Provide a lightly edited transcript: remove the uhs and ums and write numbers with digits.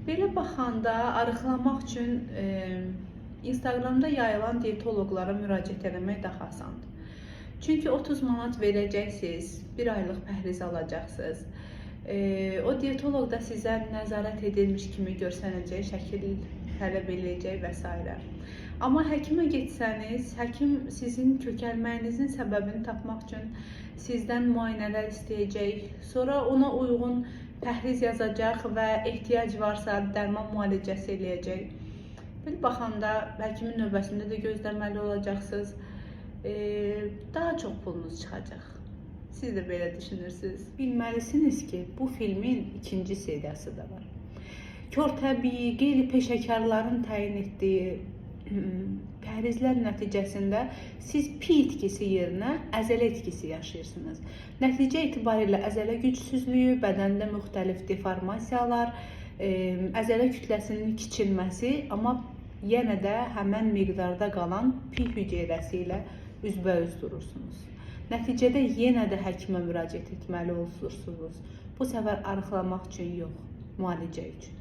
Belə baxanda arıqlamaq üçün Instagramda yayılan diyetoloqlara müraciət eləmək daha asandır. Çünki 30 manat verəcəksiniz, bir aylıq pəhriz alacaqsınız. O diyetoloq da sizə nəzarət edilmiş kimi görsənəcək, şəkil tələb eləyəcək və s. Amma həkimə getsəniz, həkim sizin kökəlməyinizin səbəbini tapmaq üçün sizdən müayinələr istəyəcək, sonra ona uyğun pəhriz yazacaq və ehtiyac varsa dərman müalicəsi eləyəcək. Belə baxanda həkimin növbəsində də gözləməli olacaqsınız. Daha çox pulunuz çıxacaq. Siz də belə düşünürsünüz. Bilməlisiniz ki, bu filmin ikinci seriyası da var. Kor təbii, qeyri-peşəkarların təyin etdiyi pəhrizlər nəticəsində siz pi itkisi yerinə əzələ itkisi yaşayırsınız. Nəticə etibarilə əzələ gücsüzlüyü, bədəndə müxtəlif deformasiyalar, əzələ kütləsinin kiçilməsi, amma yenə də həmən miqdarda qalan pi hüceyrəsi ilə üzbəüz durursunuz. Nəticədə yenə də həkimə müraciət etməli olursunuz. Bu səfər arıqlamaq üçün yox, müalicə üçün.